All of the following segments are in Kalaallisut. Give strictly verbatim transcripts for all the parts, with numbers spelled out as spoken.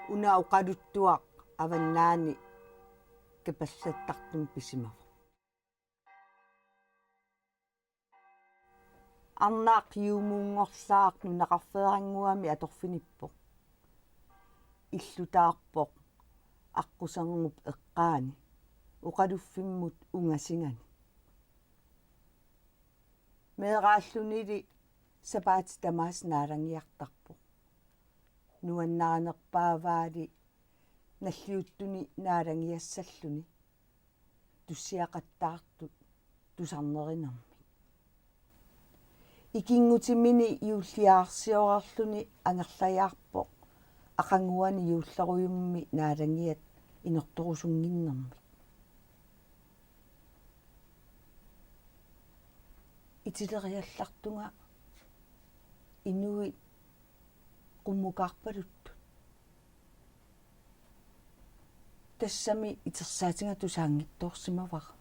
Una oqaluttuaq avannaani kapallattartumik pisimavoq. Arnaq Juumuunngorlaaq nunaqarfeerannguami atorfinippoq. Illutaarpoq aqqusernup eqqaani oqaluffimmut ungasingani. Meeraallunili sapaatit tamaasa naalagiartarpoq. Nuannarinerpaavaali nalliuttuni naalagiassalluni tussiaqattaartut tusarnerinermik. Ikinngutimini juulliarsiorarluni angerlajaarpoq aqaguani juullerujummi naalagiat inortorusunnginnermik. Itileriallartunga inuit qummukaarpaluttut. Tassami itersaatinga tusaanngitsoorsimavara.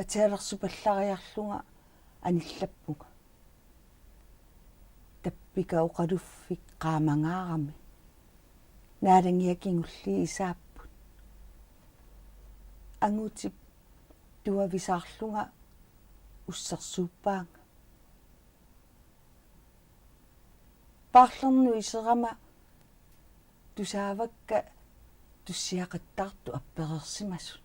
Atialersupallariarlunga anillappunga. Tappika oqaluffik qaamangaarami. Naalagiat kingulliit isaapput. Angutip tuavisaarlunga ussersuuppaanga. Paarlernut iserama tusaavakka tussiaqattaartut appereersimasut.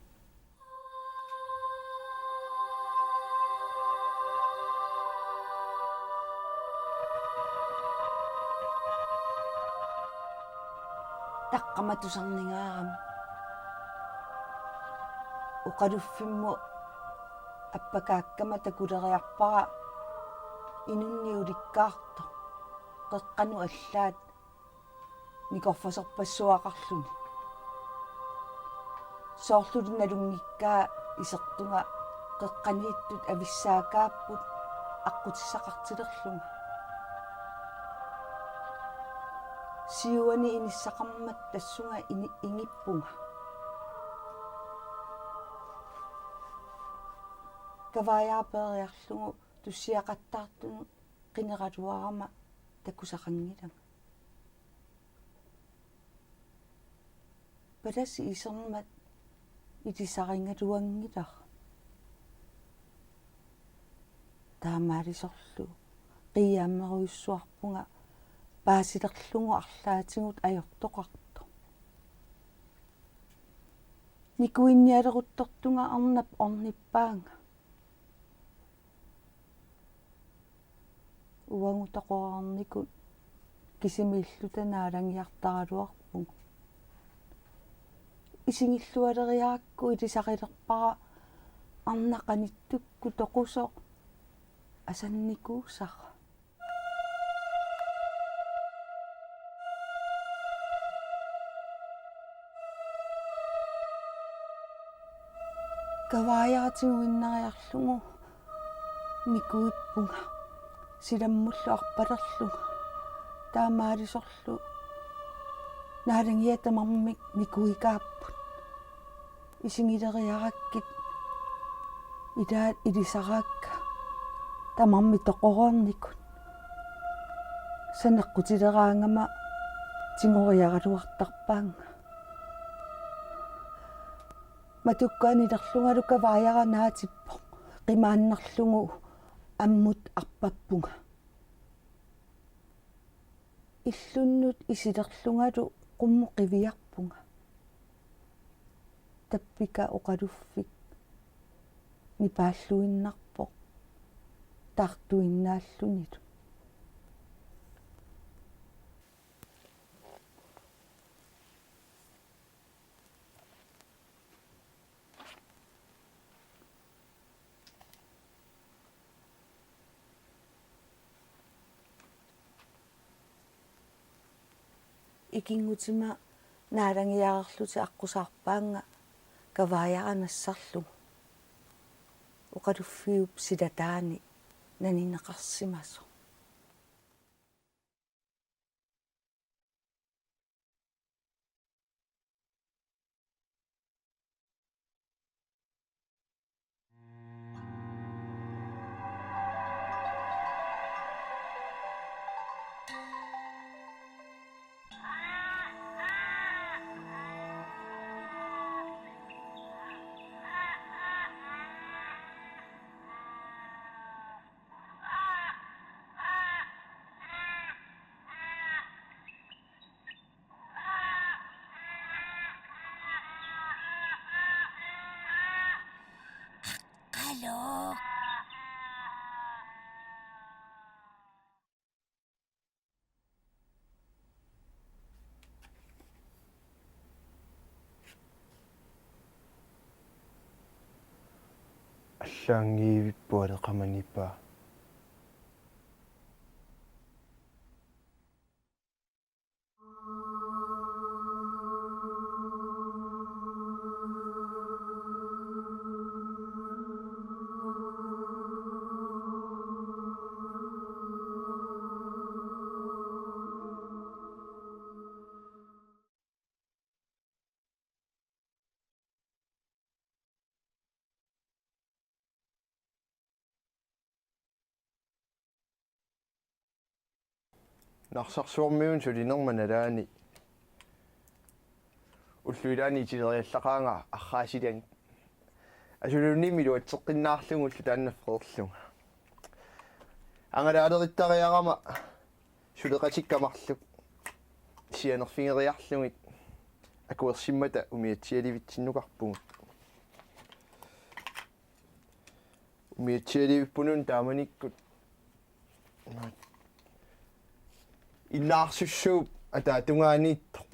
Taqqama tusarningaarami. Oqaluffimmut appakaakkama takuleriarpara inunnik ulikkaartoq, qeqqanut allaat nikorfasorpassuaqarluni. Soorluli nalunngikkaa isertunga qeqqaniittut avissaakaapput aqqutissaqartilerlunga. Siuani inissaqarmat tassunga ini-, ingippunga. Kavaajara peeriarlugu tussiaqattaartunut qineraluarama takusaqanngilanga. Palasi isermat ilisarigaluanngilara. Taamaalisorlu qiiaammerujussuarpunga paasilerlugu arlaatigut ajortoqartoq. Nikuinnialeruttortunga arnap ornippaanga. Uagut toqorarnikut kisimiilluta naalagiartaraluarpugut. Isigillualeriarakku ilisarilerpara arnaq qanittukkut toqusoq asannikuusara. Kavaajara tiguinnariarlugu nikuippunga silammullu arpalerlunga. Taamaalisorlu naalagiat tamarmik nikuikaapput. Isigileriarakkit ilaat ilisaraakka tamarmik toqorarnikut. Saneqqutileraangama tigoriaraluartarpaannga. Matukkaanilerlungalu kavaajara naatippoq qimaannarlugu ammut arpappunga. Illunnut isilerlungalu qummut qiviarpunga. Tappika oqaluffik nipaalluinnarpoq taartuinnaallunilu. Ikinngutima naalagiareerlutik aqqusaarpaannga kavaajara nassarlugu. Oqaluffiup silataani nanineqarsimasoq. Allaanngivippoq aleqamanipaa. Narsarsuarmiunut sulinerma nalaani ullut ilaanni itileriallaqaanga arraasilani. Asuluunniimmi iluatseqqinnaarlugu ulloq taanna feerlunga. Angalaalerittariarama suleqatikka marluk sianerfigeriarlugit akuersimmata umiatsialivitsinnukarpugut. Umiatsialivippununa taamanikkut innaarsussuup ataatungaaniittoq.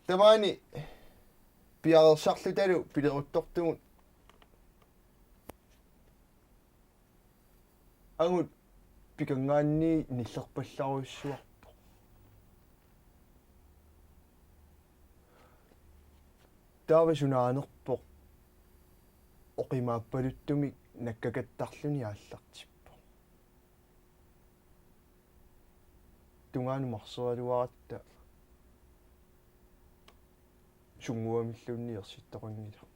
Tamaani piareersarlutalu pileruttortugut angut pikanngaanniit nillerpallarujussuarpoq. Taava sunaanerpoq oqimaappaluttumik nakkakattarluni aallartippoq. Tungaanut marseraluaratta sunnguamilluunniit ersittoqanngilaq.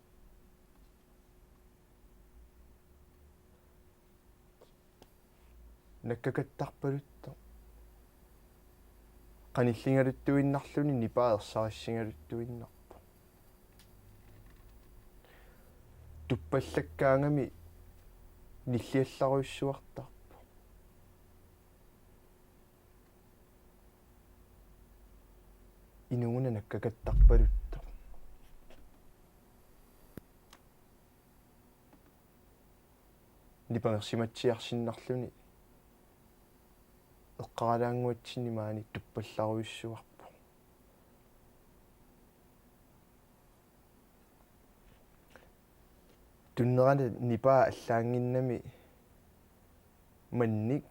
Nakkakattarpaluttoq qanilligaluttuinnarluni nipaa ersarissigaluttuinnarpoq. Tuppallakkaangami nilliallarujussuartarpoq. Inuuna nakkakattarpaluttoq. Nipangersimatsiarsinnarluni eqqaralaannguatsinni maani tuppallarujussuarpoq. Tunnerani nipaa allaannginnami mannik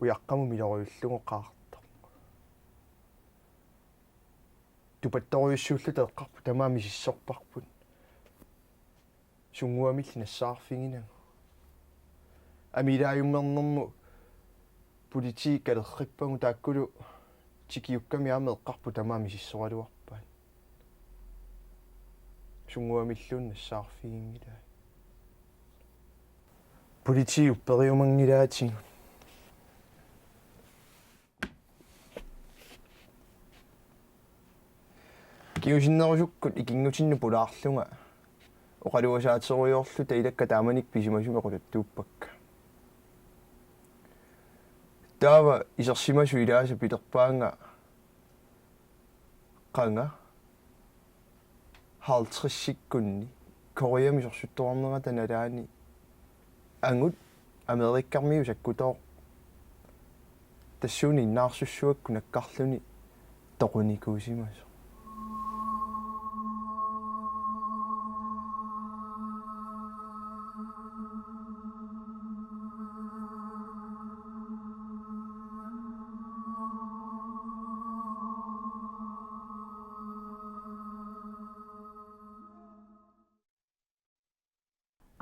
ujaqqamut miloriullugu qaartoq. Tupattorujussuulluta eqqarput, tamaat misissorparput. Sunnguamilli nassaarfiginagu. Amiilaajummernermut politiit kalerrippagu taakkulu tikiukkami aamma eqqarput tamaat misissoraluarpaat. Sunnguamilluunniit nassaarfiginngilaat. Politiit upperiumanngilaatigut. Kingusinnerusukkut ikinngutinnut pulaarlunga oqaluasaaterujoorluta ilakka taamanikkut pisimasumik oqaluttuuppakka. Taava isersimasut ilaasa pilerpaannga qanga halvtredsikkunni Koreami sorsuttuarnerata nalaani angut Amerikkarmiut sakkutooq tassuuna innaarsussuakkut nakkarluni toqunikuusimasoq.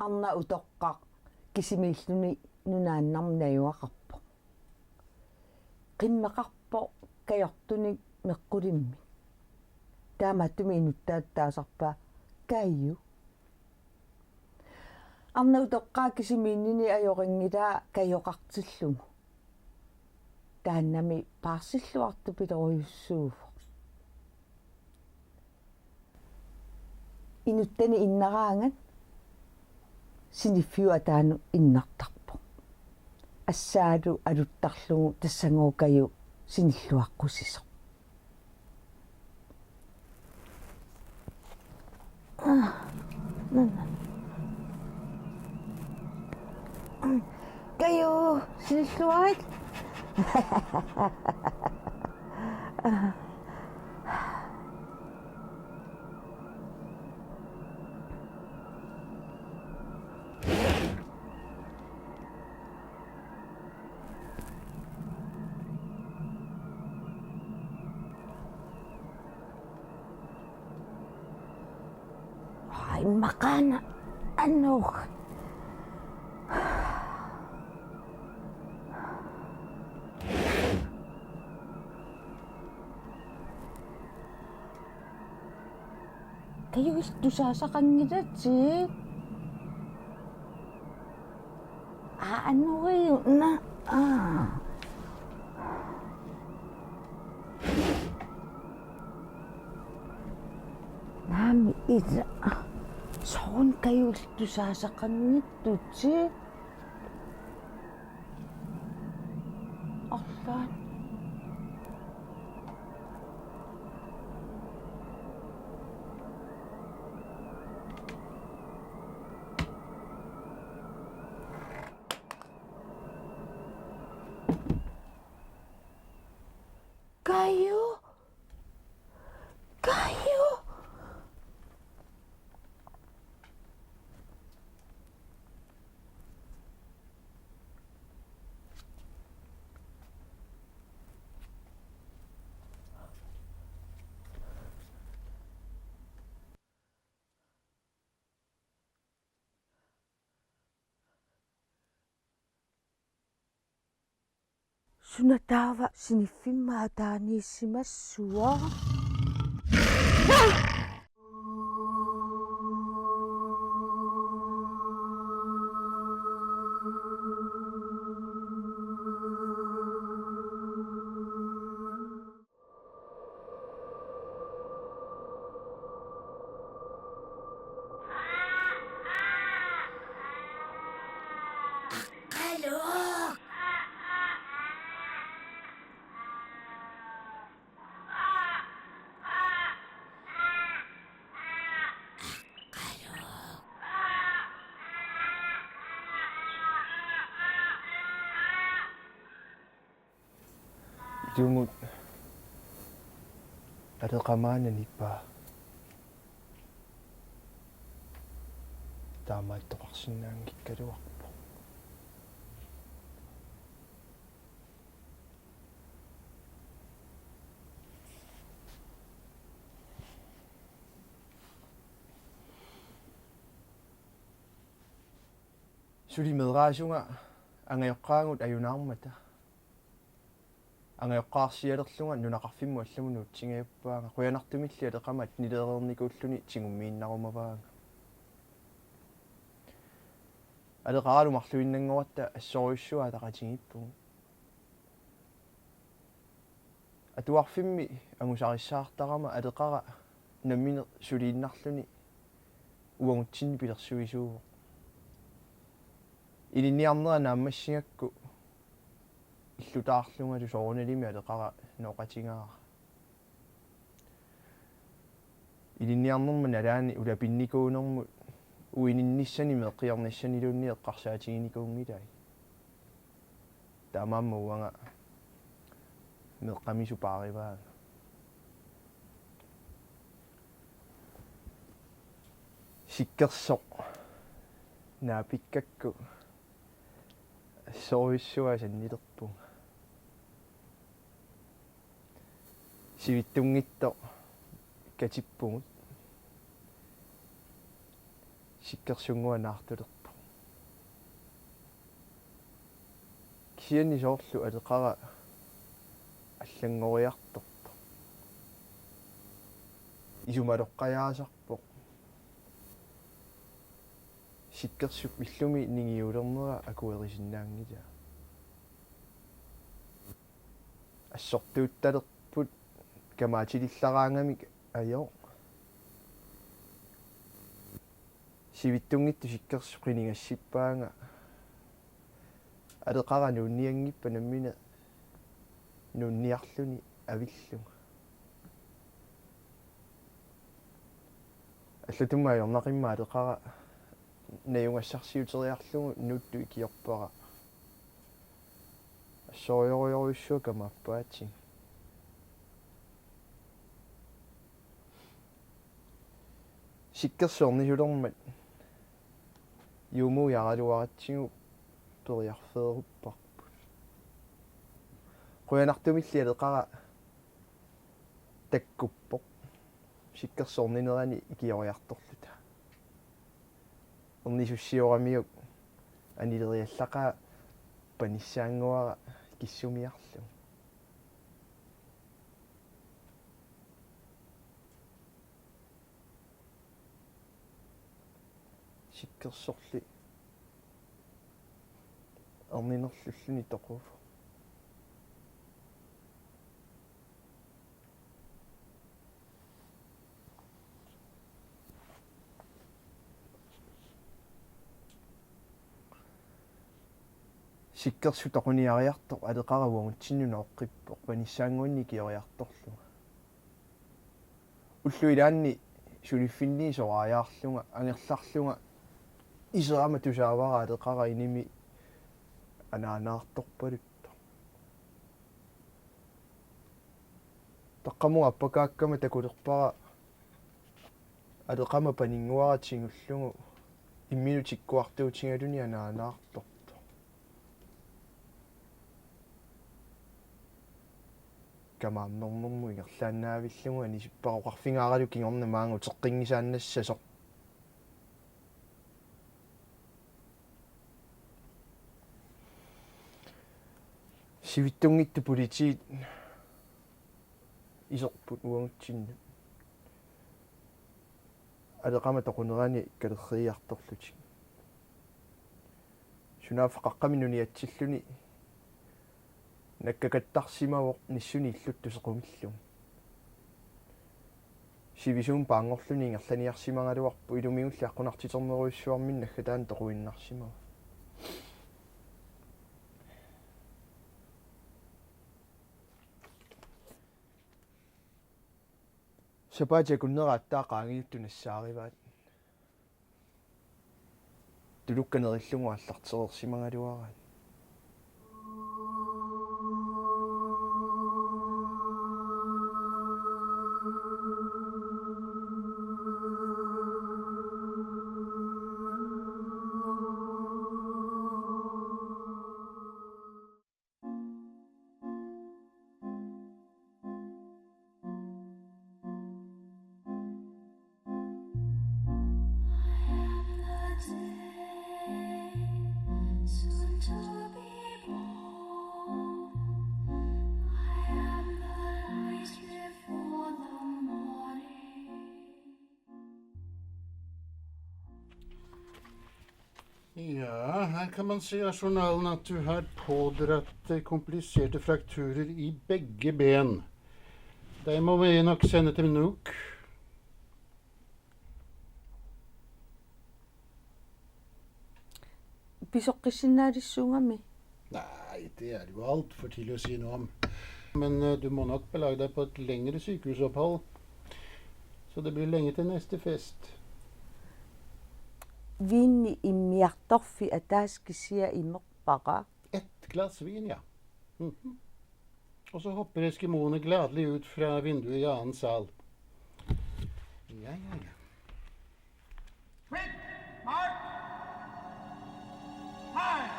Arnaq utoqqaq kisimiilluni nunaannarmi najugaqarpoq. Qimmeqarpoq kajortunik meqqulimmik. Taamaattumik inuttaata taasarpaa: Kaju. Arnaq utoqqaat kisimiinnini ajorinngilaa kajoqartillugu. Taannami paarsilluartoq pilorujussuuvoq. Inuttani innaraangat siniffiup ataanut innartarpoq. Assaalu aluttarlugu tassagooq Kaju sinilluaqqusisoq. Kaju, sinilluarit? Ai, maqaana anuk. Kaju, illit tusaasaqanngilatit? Aa, anoriuna. Aa. Naamik, illit soorunami, Kaju, illit tusaasaqanngitsutit? Arlaat. Kaju? Kaju? Suna taava siniffimma ataaniissimassuaq? Ilumut Aleqa maanna nipaa. Taamaattoqarsinnaanngikkaluarpoq. Suli meeraasunga angajoqqaagut ajunaarmata. Angajoqqaarsialerlunga nunaqarfimmut allamut nuutsinngajappaanga. Qujanartumilli Aleqamut nileereernikuulluni tigummiinnarumavaanga. Aleqaralu marluinnanngoratta assorujussuaq ataqatigiippugut. Atuarfimmi angusarissaartarama Aleqara nammineq suliinnarluni uagutsinni pilersuisuuvoq. Ilinniarnera naammassigakku illutaarlungalu soorunalimi Aleqara nooqatigaara. Ilinniarnerma nalaani ulapinnikuunermut uininnissani meeqqiornissaniluunniit eqqarsaatiginikuunngilai. Taamaammat uanga meeqqamisoq paarivaanga. Sikkersoq naapikkakku assorujussuaq sannilerpunga. Sivitsunngitsoq katippugut. Sikkersunnguaq naartulerpoq. Kisianni soorlu Aleqara allanngoriartorpoq. Isumaloqqajaasarpoq. Sikkersup illumi ningiulernera akuerisinnaanngilaa. Assortuuttalerput kamaatilillaraangamik ajooq. Sivitsunngitsoq Sikkersoq qinigassippaanga Aleqara nuunnianngippat nammineq nuunniarluni avillunga. Allatut ajornaqimmat aleqara najugassarsiuteriarlugu nuuttut ikiorpara. Assorujorujorujussuaq kamaappaatsigu. Sikkersornisulermat juumuujaraluaratsigu periarfeerupparput. Qujanartumilli aleqara takkuppoq. Sikkersorninerani ikioriartorluta. Ernisussioramiuk anileriallaqaaq panissaannguara kissumiarlugu. Sikkersorli erninerlulluni toquvoq. Sikkersut toquniariartoq aleqara uagutsinnut nooqqippoq, panissaannguanni ikioriartorlunga. Ullut ilaanni suliffinni soraajaarlunga angerlarlunga iserama tusaavara aleqara inimi anaanaartorpaluttoq. Taqqamunga appakaakkama takulerpara aleqama paninnguara tigullugu imminut tikkuartuutigaluni anaanaartortoq. Kamaammernermut ingerlaannaavillugu anisippara oqarfigaaralu kingorna maanga uteqqinngisaannassasoq. Sivitsunngitsut politiit iserput uagutsinnut aleqama toqunerani kalerriiartorlutik. Sunaaffa qaqqami nuniatsilluni nakkakattarsimavoq nissuni illuttut sequmillugu. Sivisuumik paanngorluni ingerlaniarsimagaluarpoq, ilumigulli aqqunartiternerujussuarmini naggataani toquinnarsimavoq. Sapaatip akunnera aatsaat qaangiuttut nassaarivaat. Tulukka nerillugu aallartereersimagaluaraat. Ja, her kan man se av journalen at du har pådratt deg kompliserte frakturer i begge ben. Deg må vi nok sende til Nuuk. Pisoqqissinnaalissuugami. Nej, det er det jo alt for tidligt at sige noget om. Men øh, du må nok belage dig på et længere sygehusophold. Så det bliver længe til næste fest. Viinni immiartorfik ataaseq kisiat imerpara. Et glas vin, ja. Mhm. Og så hopper eskimoene gladelig ut fra vinduet i annen sal. Ja, ja, ja. Quick, march! High!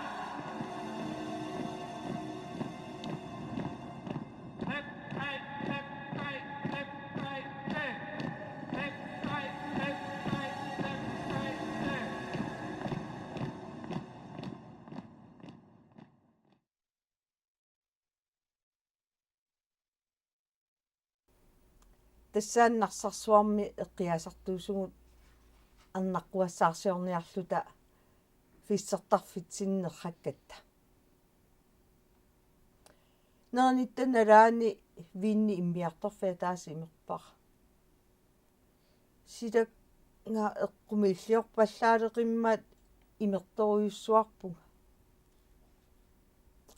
Left, right, left, right, left, right, left. Left, right, left, right, left, right, left. Tassaannarsarsuarmi eqqiaasartuusugut arnaqquassaarsiorniarluta fiisertarfitsinni nerrakkatta. Nerinik nalaani viinni immiartorfik ataaseq imerpara. Silanga eqqumiilliorpallaaleqimmat imertorujussuarpunga.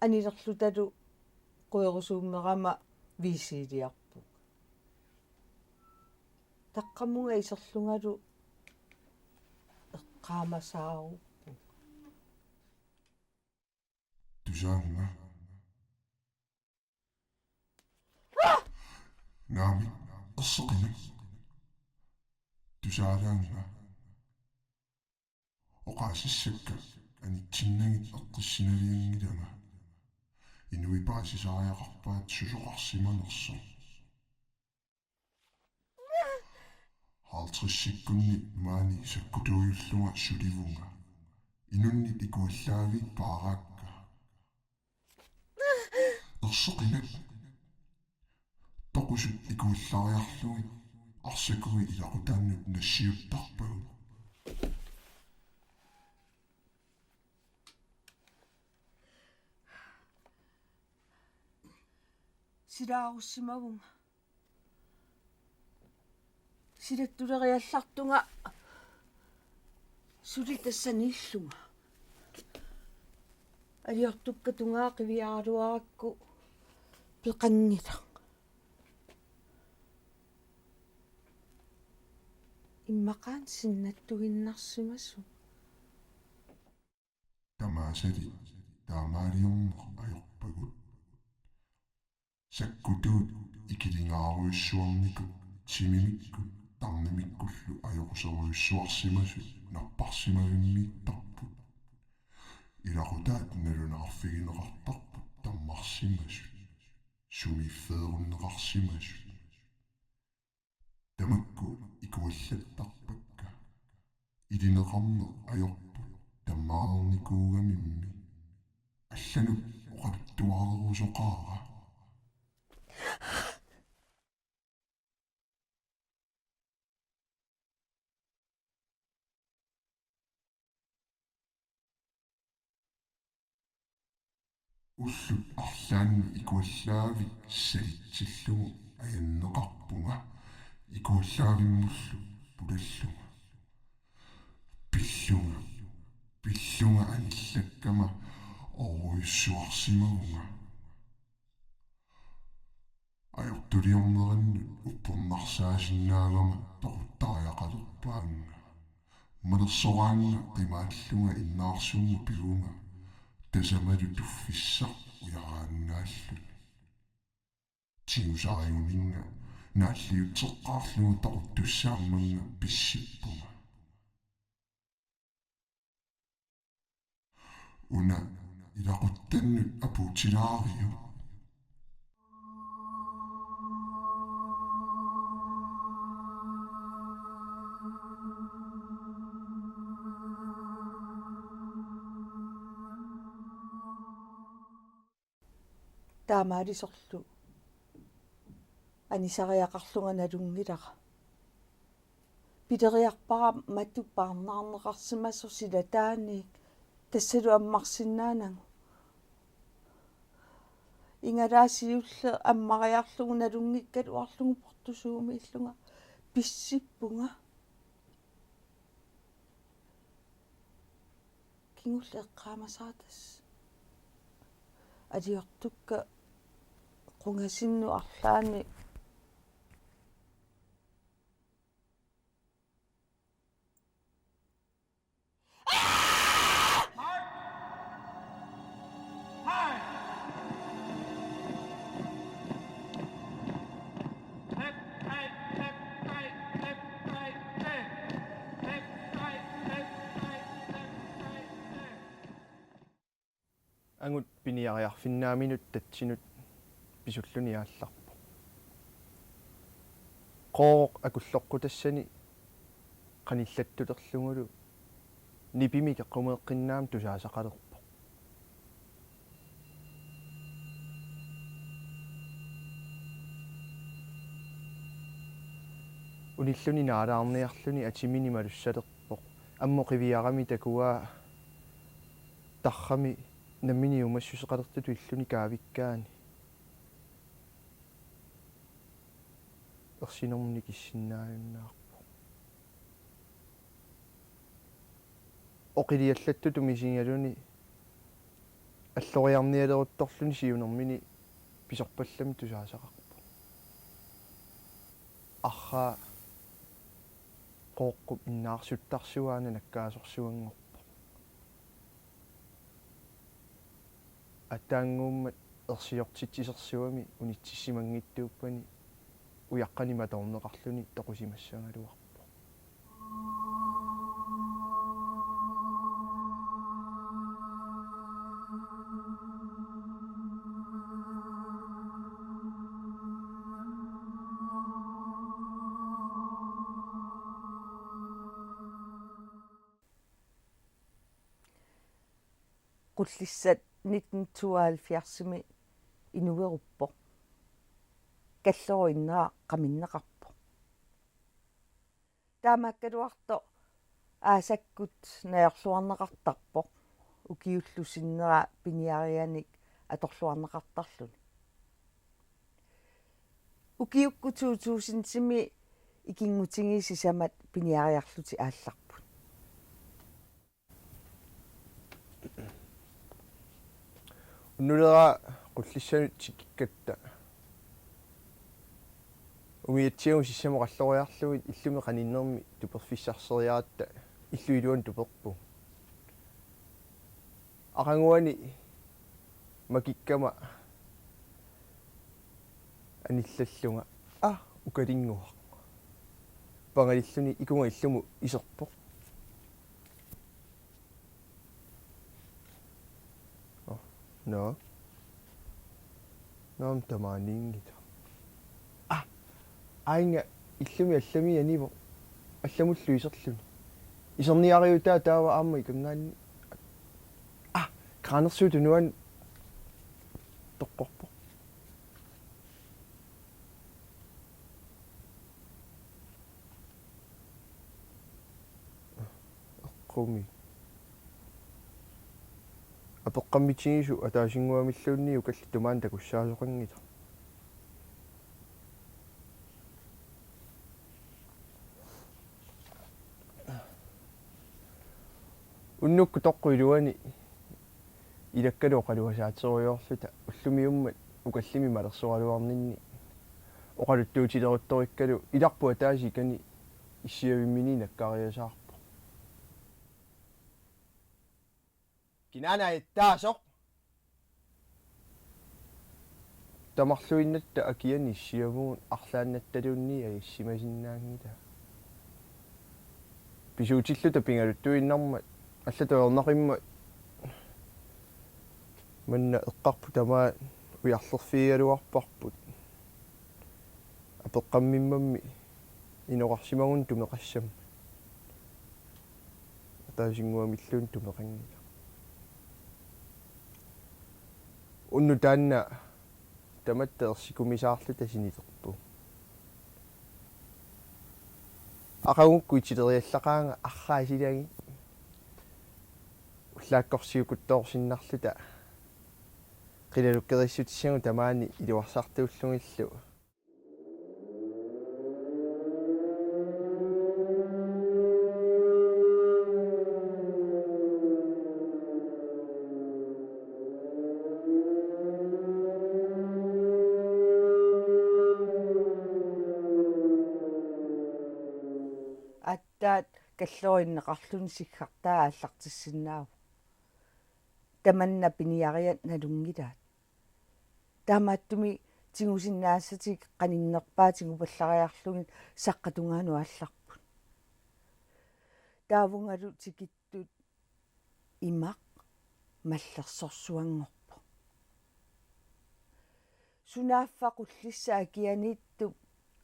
Anilerlutalu querusuummerama viisiiliarpunga. Taqqamunga iserlungalu Qaamasaaruppunga. Tusaannga. Naamik, erseqinak. Tusaalaannga. Oqaasissakka anitsinnagit eqqissinavianngilanga. Inuit paasisariaqarpaat susoqarsimanersoq. Halvtredsikkunni maani sakkutuujullunga sulivunga. Inunnit ikuallaavik paaraakka. Erseqinak. Toqusut ikuallariarlugit arsakui ilaqutaannut nassiuttarpagut. Silaarussimavunga. Silattuleriallartunga suli tassaniillunga. Aliortukka tungaa qiviaraluarakku peqanngilaq. Immaqaana sinnattuinnarsimasunga. Tamaasali taamaaliorneq ajorpagut. Sakkutuut ikilingaarujussuarnikut timimikkut tarnimikkullu ajoquserujussuarsimasut napparsimavimmiittarput. Ilaqutaat nalunaarfigineqartarput tammarsimasut, sumiiffeerunneqarsimasut. Tamakku ikuallattarpakka. Ilineqarneq ajorput tammareernikuugamimmi. Allanut oqaluttuarerusoqaara. Ullut arlaanni ikuallaavik salitsillugu ajanneqarpunga ikuallaavimmullu pulallunga. Pillunga, pillunga anillakkama oorujussuarsimavunga. Ajortuliornerannut uppernarsaasinnaagama toquttariaqalerpaannga. Malersoraannga qimaallunga innaarsummut pivunga, tasamalu tuffissaq ujaraannaalluni. Tigusariuninnga naalliutseqqaarlunga toquttussaammannga pissippunga. Una ilaquttannut apuutilaariuk. Taamaalisorlu anisariaqarlunga nalunngilara. Pileriarpara matu parnaarneqarsimasoq silataaniit, tassalu ammarsinnaanagu. Igalaat siulleq ammariarlugu nalunngikkaluarlugu portusuumiillunga pissippunga. Kingulleq eqqaamasara tassa. Aliortukka qungasinnut arlaanni. Angut piniariarfinnaaminut tatsinut pisulluni aallarpoq. Qooq akulloqqutassani qanillattulerlugulu nipimik eqqumeeqqinnaamik tusaasaqalerpoq. Unilluni naalaarniarluni atimini malussalerpoq. Ammut qiviarami takuaa tarrami nammineq uumassuseqalertutut illuni kaavikkaani. Ersinermut nikissinnaajunnaarpoq. Oqiliallattutut misigaluni alloriarnialeruttorluni siunermini pisorpallamik tusaasaqarpoq. Arraa Qooqqup innaarsuttarsua aana nakkaasorsuanngorpoq. Aatsaannguummat ersiortitsisersuami unitsissimanngitsuuppani ujaqqanik matoorneqarluni toqusimassagaluarpoq. Qullissat nitten tooghalvfjerdsimi inueruppoq. Kallerup innera qaminneqarpoq. Taamaakkaluartoq aasakkut najorluarneqartarpoq, ukiullu sinnera piniarianik atorluarneqartarluni. Ukiukkut to tusindimi ikinngutigiit sisamat piniariarlutik aallarput. Unnuleraa Qullissanut tikikkatta umiatsiagut sissamut qalloriarlugit illumi qaninnermi tuperfissarseriaratta illup iluani tuperpugut. Aqaguani makikkama anillallunga: Aa, ukalinnguaq. Pangalilluni ikunga illumut iserpoq. Nå. Nå, aamma tamaaniinngitsoq. Aa, aajuna illumi allami anivoq. Allamullu iserluni. Iserniariutaa taava aamma ikanngaanni. Aa, kraanersuup tunuani toqqorpoq. Eqqummi. Apeqqammitigisoq ataasinnguamilluunniit ukallit tumaani takussaasoqanngilaq. Unnukkut toqqut iluani ilakkalu oqaluasaaterujoorluta ullumiummat ukallimmi malersoraluarninni oqaluttuutileruttorikkalu ilarput ataaseq ikani issiavimminit nakkariasaarpoq. Kinaana ajattaasoq? Tamarluinnatta akiani issiavugut arlaannattaluunniit ajassimasinnaanngilaa. Pisuutilluta pingaluttuinnarmat allatut ajornaqimmat manna eqqarput tamaat ujarlerfigigaluarparput. Apeqqammimmammi inoqarsimagunni tumeqassammat. Ataasinnguamilluunniit tumeqanngilaq. Unnuk taanna tamatta ersikumisaarluta sinilerpugut. Aqagukkut itileriallaqaanga arraa silagit. Ullaakkorsiukuttoorsinnarluta qilalukkerissutissagut tamaani iluarsartuullugillu. Aatsaat kallerup inneqarluni siggartaa aallartissinnaavoq. Tamanna piniariat nalunngilaat. Taamaattumik tigusinnaassatik qaninnerpaat tigupallariarlugit saqqata tungaanut aallarput. Taavungalu tikittut imaq mallersorsuanngorpoq. Sunaaffa Qullissat akianiittup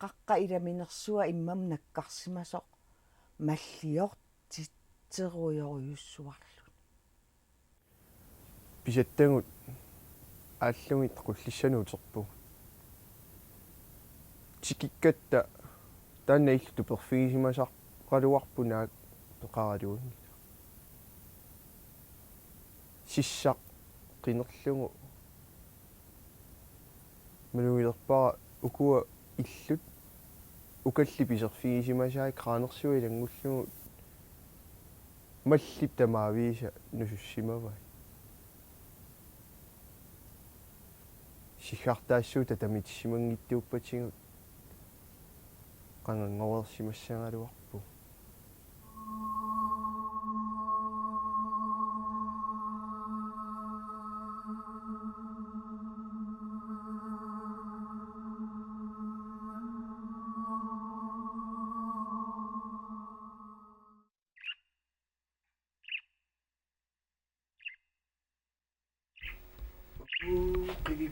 qaqqap ilaminersua immamut nakkarsimasoq malliortitserujorujussuarluni. Pisattagut aallugit Qullissanut uterpugut. Tikikkatta taanna illu tuperfigisimasaqaraluarpoq naak peqaraluunngilaq. Sissaq qinerlugu malugilerpara ukua illut ukallit piserfigisimasai kraanersuaq ilanngullugu mallip tamaaviisa nusussimavai. Siggartaassuup tatamitsimanngitsuuppatigut qanganngorsimassagaluarpugut.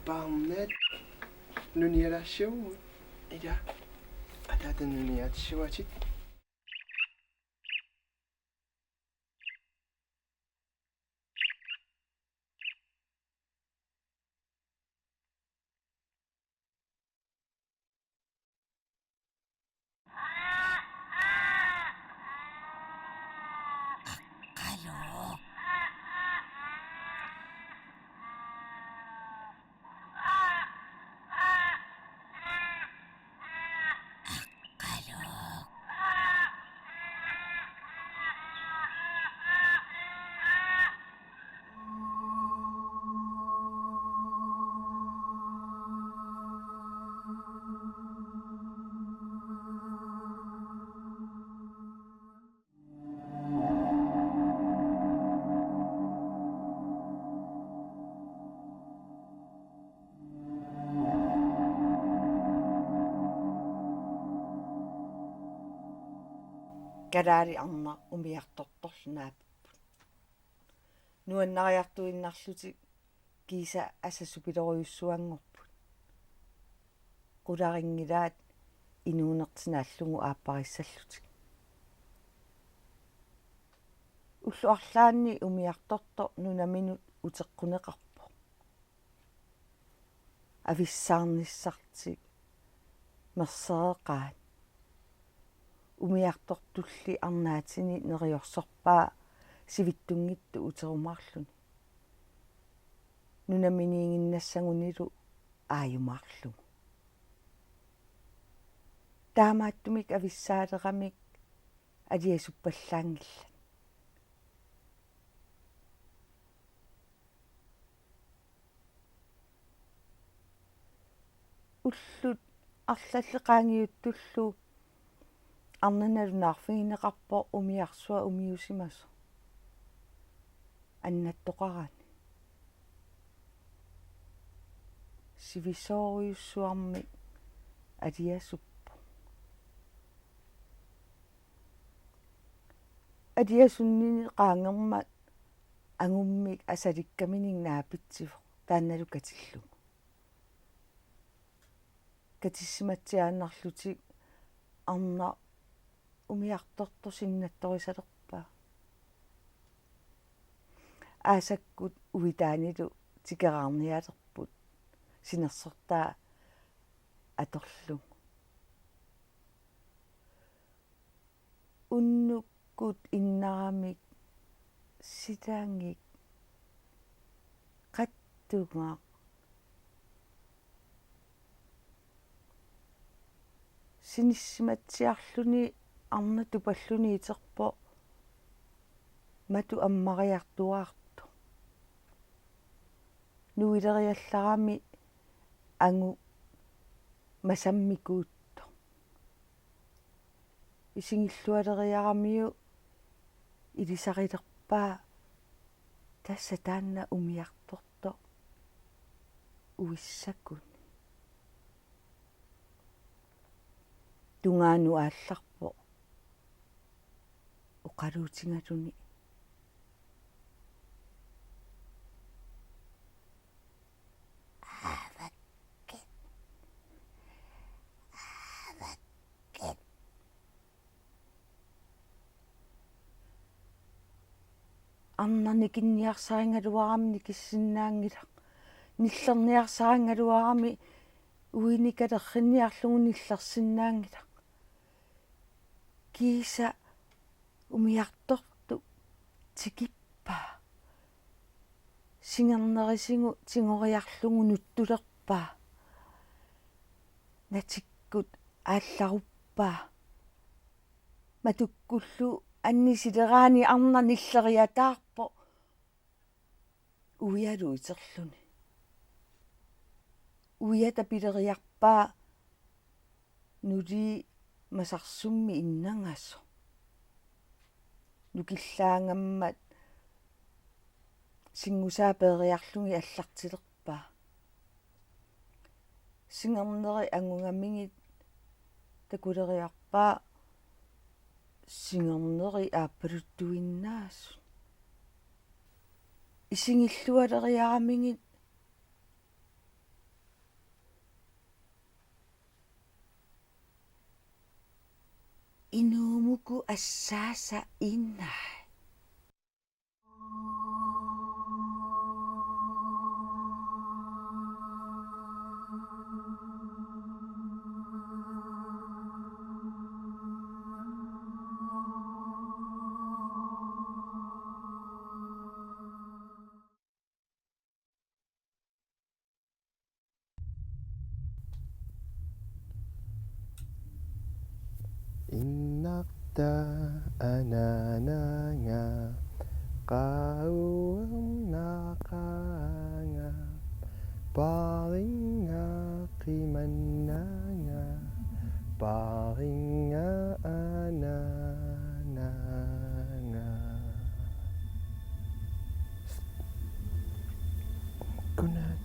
Paarnat nunialaassuugut. Ila. Ataata nuniaatsuatit. Kalaaleq arnaq umiartortorlu naapipput. Nuannariartuinnarlutik kiisa asasupilorujussuanngorput. Qularinngilaat inuunertik naallugu aapparissallutik. Ullut arlaanni umiartortoq nunaminut uteqquneqarpoq. Avissaarnissartik mersereqaat. Umiartortulli arnaatini neriorsorpaa sivitsunngitsoq uterumaarluni. Nunaminiiginnassagunilu aajumaarlugu. Taamaattumik avissaaleramik aliasuppallaanngillat. Ullut arlallit qaangiuttullu arnanalu naarfigineqarpoq umiarsuaq umiusimasoq. Annattoqarani. Sivisoorujussuarmik aliasuppoq. Aliasunnini qaangermat angummik asalikkaminik naapitsivoq taannalu katillugu. Katissimatsiaannarlutik arnaq umiartortoq sinnattorisalerpaa. Aasakkut uitaanilu tikeraarnialerput sinersortaa atorlugu. Unnukkut innaramik silagik qattugaq sinissimatsiarluni arnaq tupalluni iterpoq matu ammariartuaartoq. Nuileriallarami angut masammikuuttoq. Isigillualeriaramiuk ilisarilerpaa tassa taanna umiartortoq uissakuni. Tungaanut aallarpoq oqaluutigaluni. Aavakkit. Aavakkit. Arnaq nikinniarsarigaluarami nikissinnaanngilaq. Nillerniarsarigaluarami uini kalerrinniarlugu nillersinnaanngilaq. Kiisa umiartortoq tikippaa. Singernerisigut tigoriarlugu nuttulerpaa. Natikkut aallaruppaa. Matukkullu annisileraani arnaq nilleriataarpoq uialu iterluni. Uiata pileriarpaa nulii masarsummi innangasoq. Nukillaangammat singusaa peeriarlugit allartilerpaa. Singerneri angugamigit takuleriarpaa singerneri aappaluttuinnaasut. Isigillualeriaramigit Inuumuku assaasa inna. Innarta anaanaanga qaauernaqaanga paarinnga qimannaanga paarinnga anaanaanga. Godnat.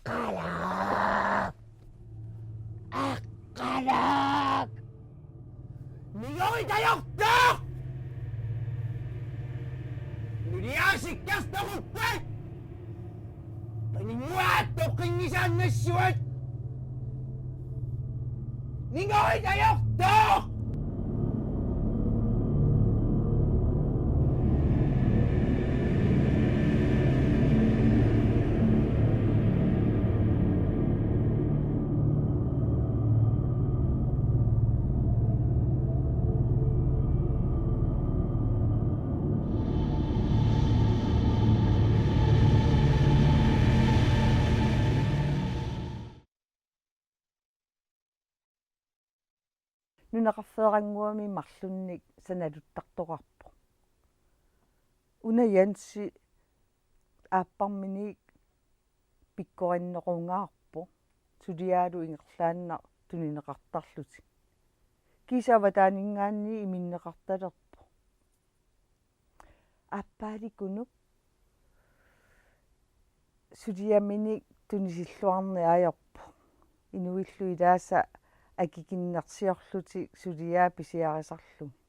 Aqqalaaq! Aqqalaaq! Ninguit ajortoq! Nuliaasikkertoquppat! Qininnguaat toqqinngisaannassuat! Ninguit ajortoq! Nunaqarfeerannguami marlunnik sanaluttartoqarpoq. Una Jensi aapparminik pikkorinnequngaarpoq, suliaalu ingerlaannaq tunineqartarlutik. Kiisa avataaninngaanniit iminneqartalerpoq. Aappaali Kunuk suliaminik tunisilluarneq ajorpoq. Inuillu ilaasa akikinnersiorlutik suliaat pisiarisarlugit.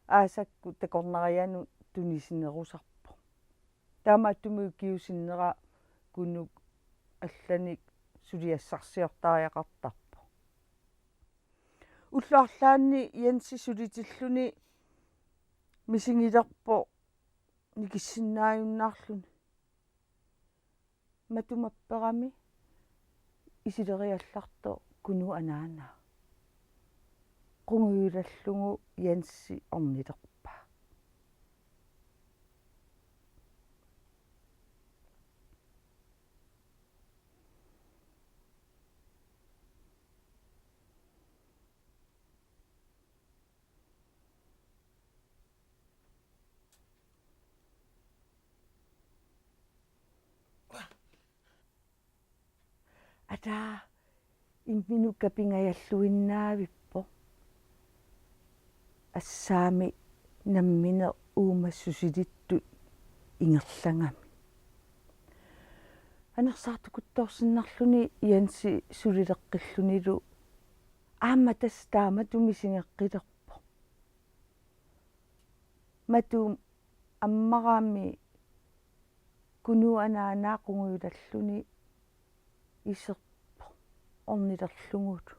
Aasakkut takornarianut tunisinerusarpoq. Taamaattumik ukiup sinnera Kunuk allanik suliassarsiortariaqartarpoq. Ullut arlaanni Jensi sulitilluni misigilerpoq nikissinnaajunnaarluni. Matu mapperami isileriallartoq Kunup anaanaa. Qungujulallugu Jensi ornilerpaa. Ataa, imminut kapingajalluinnaavippoq. Assaami nammineq uumassusilittut ingerlagami. Anersaartukuttoorsinnarluni Jensi sulileqqillunilu aamma tassa taamatut misigeqqilerpoq. Matu ammarami Kunup anaanaa qungujulalluni iserpoq ornilerlugulu.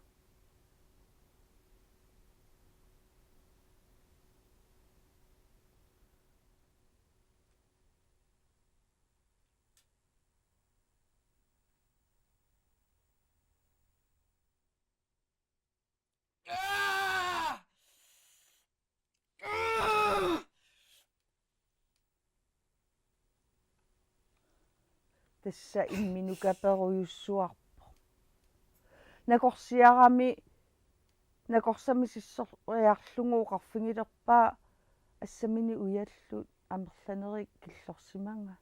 Tassa imminut kaperujussuarpoq. Nakorsiarami, nakorsami sissoriarlugu oqarfigilerpaa assamini ujallut amerlanerit killorsimanga.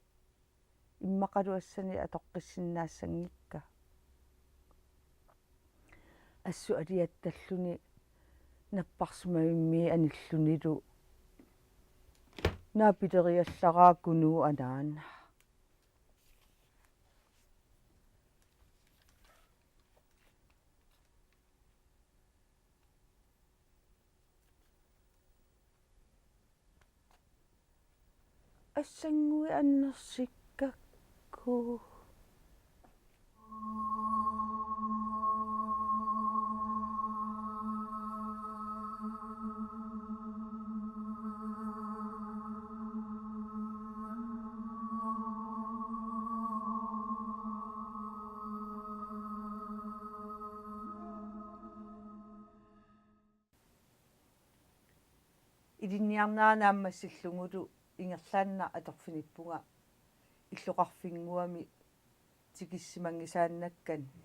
Immaqalu assani atoqqissinnaassanngikkaa. Assut aliattalluni napparsimavimmi anillunilu naapileriallaraa Kunuup anaana. Assannguit annersikkakku. Ilinniarnera naammassillugulu ingerlaannaq atorfinippunga illoqarfinnguami tikissimanngisaannakkanni.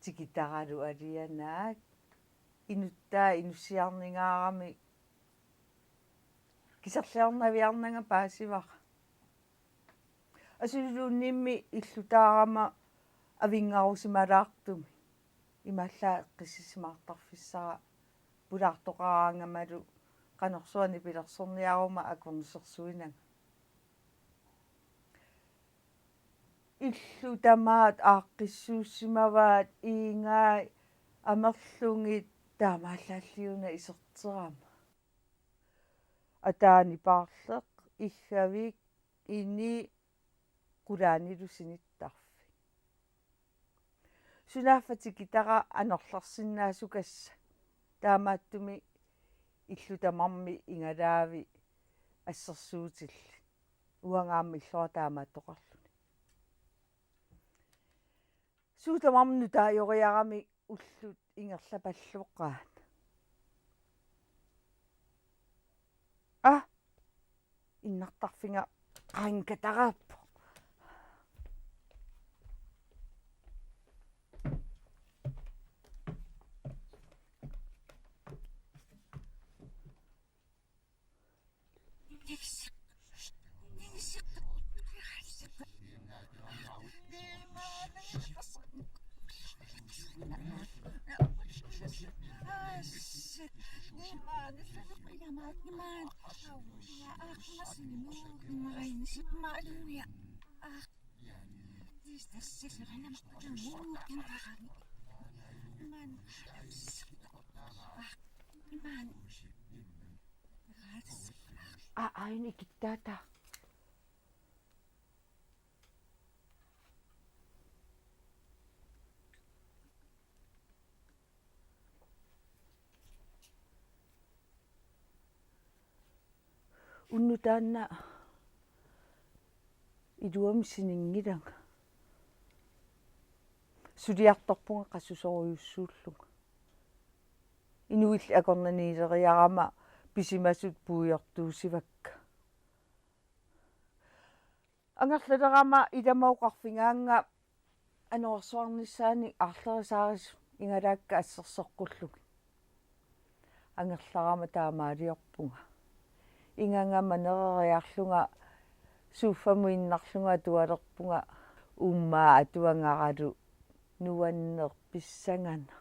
Tikitaralu alianaak inuttaa inussiarningaaramik kiserliornaviarnanga paasivara. Asuluunniimmi illutaarama avinngarusimalaartumik. Imaallaat eqqissisimaartarfissara pulaartoqaraangamalu qanorsuaq nipilersorniaruma akornusersuinanga. Illut tamaat aaqqissuussimavaat iingai amerlugit taamaallaalliuna iserterama. Ataani paarleq, iggavik, ini qulaanilu sinittarfik. Sunaaffa tikitara anorlersinnaasukassa, taamaattumik illut tamarmik igalaavi assersuutillit. Uanga aamma illora taamaattoqarluni. Suut tamarmik nutaajoriaramik ullut ingerlapalloqaat. Aa, innartarfiga qaangiukataraappoq. Aa, aini kittata. Unnuk taanna iluamik sininngilanga. Suliartorpunga qasusorujussuullunga. Inuilli akornanniileriarama pisimasut puigortuusivakka. Angerlalerama ilama oqarfigaannga anorersuarnissaanik aarlerisaarisut igalaakka assersoqqullugit. Angerlarama taamaaliorpunga. Iganga manereriarlunga suuffamut innarlunga atualerpunga, uummaa atuagaralu nuannerpissagana.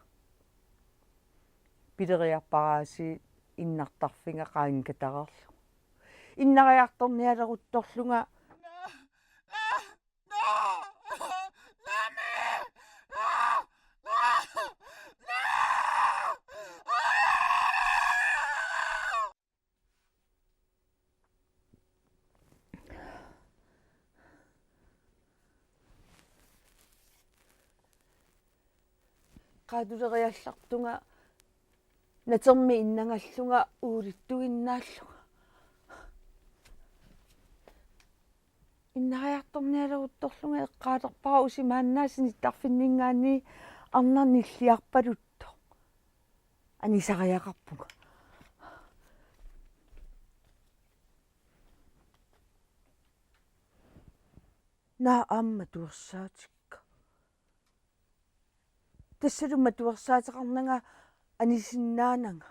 Pileriarpara aasiit innartarfiga qaangiukataraarlugu. Innariartornialeruttorlunga. Qaatuleriallartunga natermi innangallunga uulittuinnaallunga. Innariartornialeruttorlunga eqqaalerpara usimaannaasinik tarfinninngaanniit arnaq nilliarpaluttoq. Anisariaqarpunga. Naa aamma matuersaatikka. Tassalu matuersaateqarnanga anisinnaananga.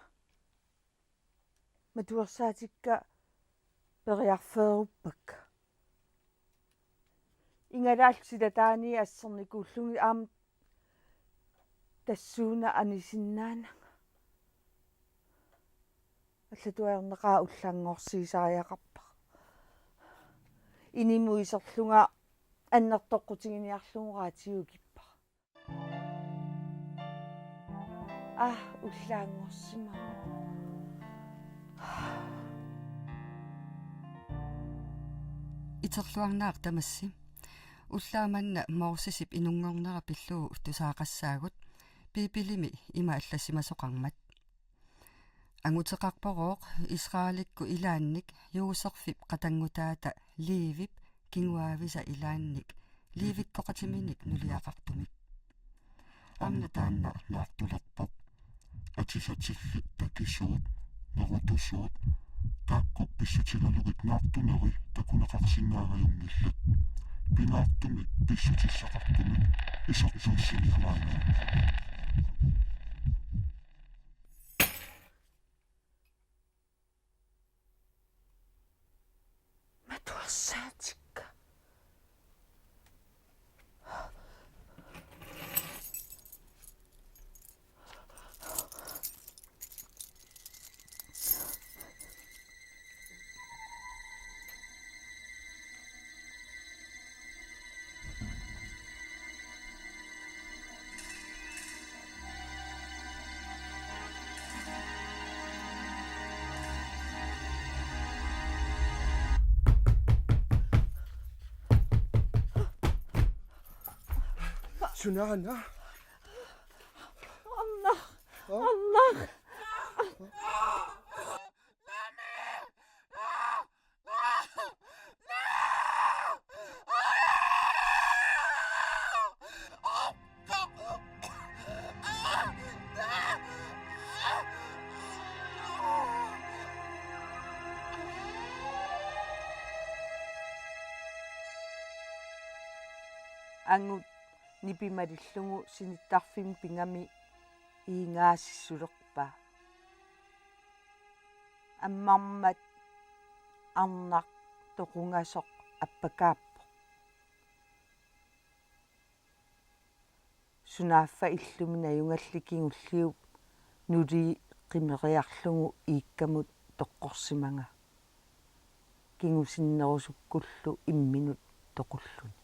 Matuersaatikka periarfeeruppakka. Ingalaallu silataani assernikuullugit aamma tassuuna anisinnaananga. Allatuarneqaa ullaanngorsiisariaqarpara. Inimut iserlunga annertoqqutiginiarlugu raatiukippara. Ah, ullaanngorsimavoq. Iterluarnaaq tamassi. Ullaaq manna Mosesip inunngornera pillugu tusaaqassaagut, Biibilimi ima allassimasoqarmat. Anguteqarporooq Israelikkut ilaannik Juuserfip qatanngutaata Leevip kinguaavisa ilaannik Leevikkoqatiminik nuliaqartumik. Aamma taanna naartulerpoq. Atisatillit takisuut, nerutusuut, taakku pissutigalugit naartuneri takuneqarsinnaagajunngillat. Pinaartumik pissutissaqartumik isertuussiniaraangat. Matuersaatikka. Sunaana? Arnaq. Aa? Arnaq. Angut nipi malillugu sinittarfimmi pigami iingaasissulerpaa. Ammarmat arnaq toqungasoq appakaappoq. Sunaaffa illumi najungalli kingulliup nulii qimeriarlugu iikkamut toqqorsimanga. Kingusinnerusukkullu imminut toqulluni.